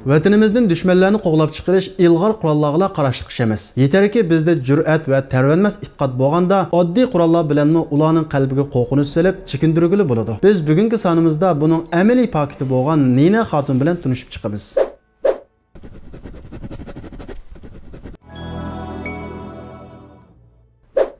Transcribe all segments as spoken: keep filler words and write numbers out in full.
ۋەتىنىمىزدىن دۈشمەنلەرنى قوغلاپ چىقىرىش ئىلغار قوراللارغىلا قاراشلىق ئىش ئەمەس. يېتەركى بىزدە جۈرئەت ۋە تەرۋەنمەس ئېتىقاد بولغاندا، ئاددىي قوراللار بىلەنمۇ ئۇلارنىڭ قەلبىگە قورقۇنچ سېلىپ، چېكىندۈرگىلى بولىدۇ. بىز بۈگۈنكى سانىمىزدا بۇنىڭ ئەمەلىي پاكىتى بولغان نىنا خاتۇن بىلەن تونۇشۇپ چىقىمىز.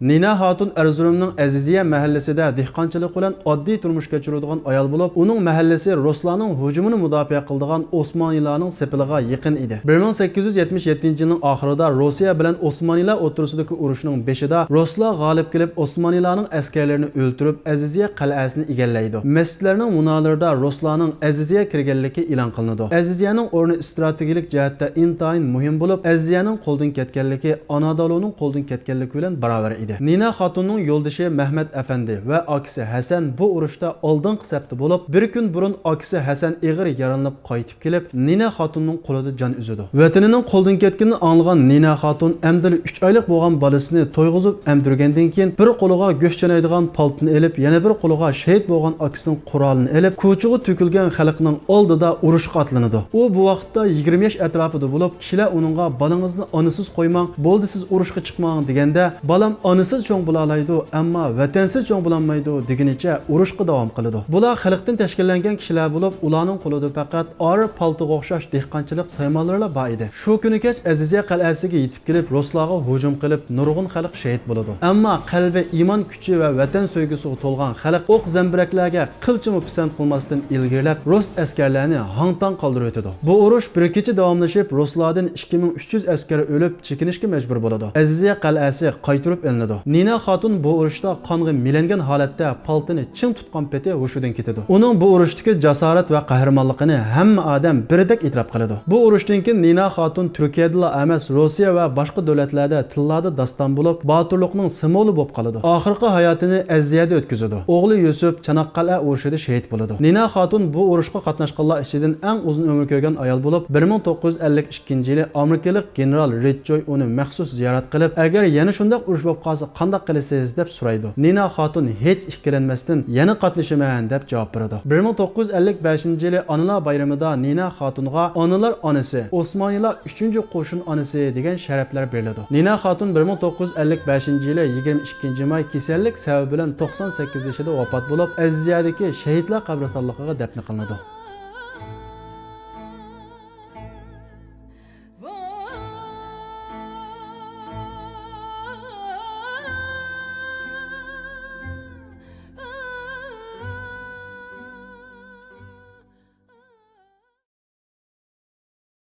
نىنا خاتۇن ئەرزۇرۇمنىڭ ئەزىزىيە مەھەللىسىدە دېھقانچىلىق بىلەن ئاددىي تۇرمۇش كەچۈرىدىغان ئايال بولۇپ، ئۇنىڭ مەھەللىسى رۇسلارنىڭ ھۇجۇمىنى مۇداپىئە قىلىدىغان ئوسمانىيلارنىڭ سېپىلىغا يېقىن ئىدى. بىر مىڭ سەككىز يۈز يەتمىش يەتتىنچى يىلنىڭ ئاخىرىدا روسىيە بىلەن ئوسمانىيلار ئوتتۇرىسىدىكى ئۇرۇشنىڭ بېشىدا رۇسلار غالىب كېلىپ، ئوسمانىيلارنىڭ ئەسكەرلىرىنى ئۆلتۈرۈپ، ئەزىزىيە قەلئەسىنى ئىگىلەيدۇ. مەسچىتلەرنىڭ مۇنارلىرىدا رۇسلارنىڭ ئەزىزىيە كىرگەنلىكى ئېلان قىلىنىدۇ. ئەزىزىيەنىڭ ئورنى ئىستراتېگىيەلىك جەھەتتە ئىنتايىن مۇھىم بولۇپ، ئەزىزىيەنىڭ قولدىن كەتكەنلىكى ئانادولۇنىڭ قولدىن كەتكەنلىكى بىلەن باراۋەر ئىدى. نىنا خاتۇننىڭ يولدىشى مەھمەت ئەپەندى ۋە ئاكىسى ھەسەن بۇ ئۇرۇشتا ئالدىنقى سەپتە بولۇپ، بىر كۈن بۇرۇن ئاكىسى ھەسەن ئېغىر يارىلىنىپ قايتىپ كېلىپ، نىنا خاتۇننىڭ قولىدا جان ئۈزىدۇ. ۋەتىنىنىڭ قولدىن كەتكىنىنى ئاڭلىغان نىنا خاتۇن ئەمدىلا ئۈچ ئايلىق بولغان بالىسىنى تويغۇزۇپ ئەمدۈرگەندىن كېيىن، بىر قولىغا گۆش چانايدىغان پالتىنى ئېلىپ، يەنە بىر قولىغا شېھىت بولغان ئاكىسىنىڭ قورالىنى ئېلىپ، كوچىغا تۆكۈلگەن خەلقنىڭ ئالدىدا ئۇرۇشقا ئاتلىنىدۇ. ئۇ بۇ ۋاقىتتا يىگىرمە ياش ئەتراپىدا بولۇپ، كىشىلەر ئۇنىڭغا «بالىڭىزنى ئانىسىز قويماڭ، بولدى، سىز ئۇرۇشقا چىقماڭ» دېگەندە، «بالام ئانىسىز چوڭ بولالايدۇ، ئەمما ۋەتەنسىز چوڭ بولالمايدۇ» دېگىنىچە ئۇرۇشقا داۋام قىلىدۇ. بۇلار خەلقتىن تەشكىللەنگەن كىشىلەر بولۇپ، ئۇلارنىڭ قولىدا پەقەت ئارا پالتىغا ئوخشاش دېھقانچىلىق سايمانلىرىلا بار ئىدى. شۇ كۈنى كەچ ئەزىزىيە قەلئەسىگە يېتىپ كېلىپ، رۇسلارغا ھۇجۇم قىلىپ، نۇرغۇن خەلق شېھىت بولىدۇ. ئەمما قەلبى ئىمان كۈچى ۋە ۋەتەن سۆيگۈسىگە تولغان خەلق ئوق زەمبىرەكلەرگە قىلچىمۇ پىسەنت قىلماستىن ئىلگىرىلەپ، رۇس ئەسكەرلەرنى ھاڭ-تاڭ قالدۇرۇۋېتىدۇ. بۇ ئۇرۇش بىر كېچە داۋاملىشىپ، رۇسلاردىن ئىككى مىڭ ئۈچ يۈز ئەسكەر ئۆلۈپ، چېكىنىشكە مەجبۇر بولىدۇ. ئەزىزىيە قەلئەسى قايتۇرۇپ ئېلىنىدۇ. نىنا خاتۇن بۇ ئۇرۇشتا قانغا مىلەنگەن ھالەتتە پالتىنى چىڭ تۇتقان پېتى ھوشىدىن كېتىدۇ. ئۇنىڭ بۇ ئۇرۇشتىكى جاسارەت ۋە قەھرىمانلىقىنى ھەممە ئادەم بىردەك ئېتىراپ قىلىدۇ. بۇ ئۇرۇشتىن كېيىن نىنا خاتۇن تۈركىيەدىلا ئەمەس، روسىيە ۋە باشقا دۆلەتلەردە تىللاردا داستان بولۇپ، باتۇرلۇقنىڭ سىمۋولى بولۇپ قالىدۇ. ئاخىرقى ھاياتىنى ئەزىزىيەدە ئۆتكۈزىدۇ. ئوغلى يۈسۈپ چاناققەلئە ئۇرۇشىدا شېھىت بولىدۇ. نىنا خاتۇن بۇ ئۇرۇشقا قاتناشقانلار ئىچىدىن ئەڭ ئۇزۇن ئۆمۈر كۆرگەن ئايال بولۇپ، بىر مىڭ توققۇز يۈز ئەللىك ئىككىنچى يىلى ئامېرىكىلىق گېنېرال رىتچوي ئۇنى مەخسۇس زىيارەت قىلىپ، «ئەگەر يەنە شۇنداق ئۇرۇش بولۇپ قالسا، قانداق قىلىسىز؟» دەپ سورايدۇ. نىنا خاتۇن ھېچ ئىككىلەنمەستىن، «يەنە قاتنىشىمەن» دەپ جاۋاب بېرىدۇ. بىر مىڭ توققۇز يۈز ئەللىك بەشىنچى يىلى ئانىلار بايرىمىدا نىنا خاتۇنغا «ئانىلار ئانىسى، ئوسمانىيلار ئۈچىنچى قوشۇن ئانىسى» دېگەن شەرەپلەر بېرىلىدۇ. نىنا خاتۇن بىر مىڭ توققۇز يۈز ئەللىك بەشىنچى يىلى يىگىرمە ئىككىنچى ماي كېسەللىك سەۋەبى بىلەن توقسان سەككىز يېشىدا ۋاپات بولۇپ، ئەزىزىيەدىكى شېھىتلار قەبرىستانلىقىغا دەپنە قىلىنىدۇ.